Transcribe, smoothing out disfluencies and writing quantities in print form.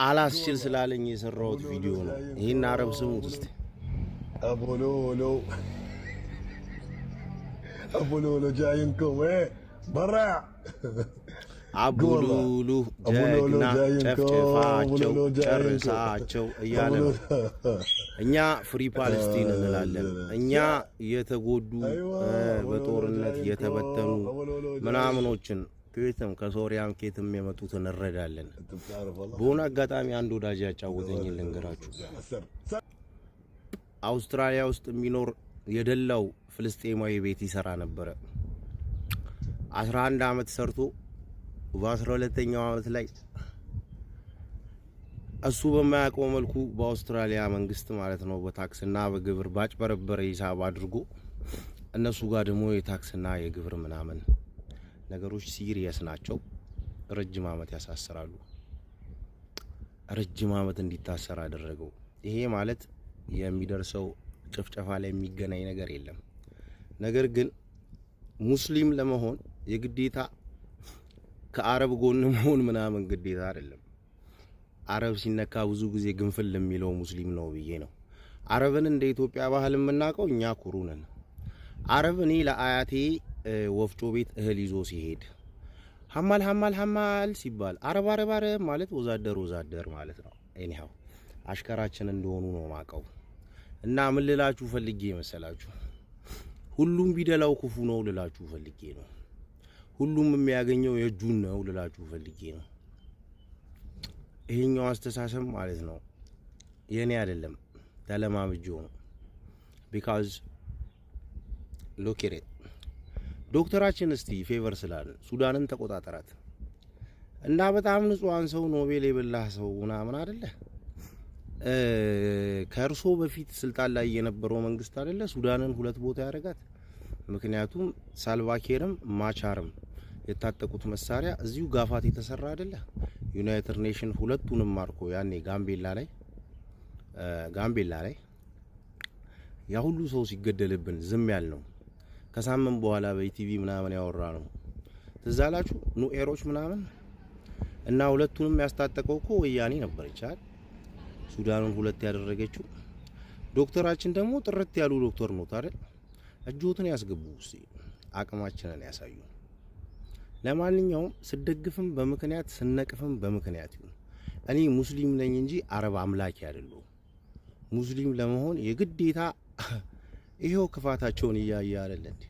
አላስችል ስላለኝ የሰራሁት ቪዲዮ ነው። ይህን አረብ ስሙት እስቲ። ابو لولو، ابو لولو جاينكم ايه برع. አቡሉሉ ጀግና ጨፍጭፋቸው ጨርሳቸው እያለ ነው። እኛ free Palestine እንላለን። እኛ የተጎዱ፣ በጦርነት የተበተኑ ምናምኖችን ከየትም ከሶሪያም ከየትም የመጡትን እንረዳለን። በሆነ አጋጣሚ አንድ ወዳጅ ያጫወተኝ ልንገራችሁ። አውስትራሊያ ውስጥ የሚኖር የደላው ፍልስጤማዊ ቤት ይሰራ ነበረ። 11 አመት ሰርቶ በ12ኛው አመት ላይ እሱ በማያውቀው መልኩ በአውስትራሊያ መንግስት ማለት ነው በታክስና በግብር ባጭበረበረ ሂሳብ አድርጎ፣ እነሱ ጋር ደግሞ የታክስና የግብር ምናምን ነገሮች serious ናቸው። ረጅም አመት ያሳስራሉ። ረጅም አመት እንዲታሰር አደረገው። ይሄ ማለት የሚደርሰው ጭፍጨፋ ላይ የሚገናኝ ነገር የለም። ነገር ግን ሙስሊም ለመሆን የግዴታ ከአረብ ጎን መሆን ምናምን ግዴታ አይደለም። አረብ ሲነካ ብዙ ጊዜ ግንፍል የሚለው ሙስሊም ነው ብዬ ነው። አረብን እንደ ኢትዮጵያ ባህል የምናውቀው እኛ ኩሩ ነን። አረብ እኔ ለአያቴ ወፍጮ ቤት እህል ይዞ ሲሄድ حمال حمال حمال ሲባል አረብ አረብ አረብ ማለት ወዛደር ወዛደር ማለት ነው። Anyhow አሽከራችን እንደሆኑ ነው ማቀው። እና ምን ልላችሁ ፈልጌ መሰላችሁ? ሁሉም ቢደላው ክፉ ነው ልላችሁ ፈልጌ ነው። ሁሉም የሚያገኘው የእጁን ነው ልላችሁ ፈልጌ ነው። ይሄኛው አስተሳሰብ ማለት ነው የኔ አይደለም፣ ተለማምጄው ነው። Because look at ዶክተራችን እስቲ favor ስላለን ሱዳንን ተቆጣጠራት እና በጣም ንጹሐን ሰው ኖቤል የበላህ ሰው ምናምን አይደለ? ከእርሶ በፊት ስልጣን ላይ የነበረው መንግስት አይደለ ሱዳንን ሁለት ቦታ ያደረጋት? ምክንያቱም ሳልቫኪርም ማቻርም የታጠቁት መሳሪያ እዚሁ ጋፋት የተሰራ አይደለ? United Nation ሁለቱንም ማርኮ ያኔ ጋምቤላ ላይ ያ ሁሉ ሰው ሲገደልብን ዝም ያልነው፣ ከሳምንት በኋላ በኢቲቪ ምናምን ያወራ ነው፣ ትዝ አላችሁ? ኑኤሮች ምናምን እና ሁለቱንም ያስታጠቀው እኮ ወያኔ ነበር ይቻል ሱዳኑን ሁለት ያደረገችው። ዶክተራችን ደግሞ ጥርት ያሉ ዶክተር ነው አይደል? እጆትን ያስገቡ፣ እስቲ አቅማችንን ያሳዩ። ለማንኛውም ስደግፍም በምክንያት፣ ስነቅፍም በምክንያት ይሁን። እኔ ሙስሊም ነኝ እንጂ አረብ አምላኪ አይደለሁም። ሙስሊም ለመሆን የግዴታ ይሄው ክፋታቸውን እያየ አይደለ እንዴ?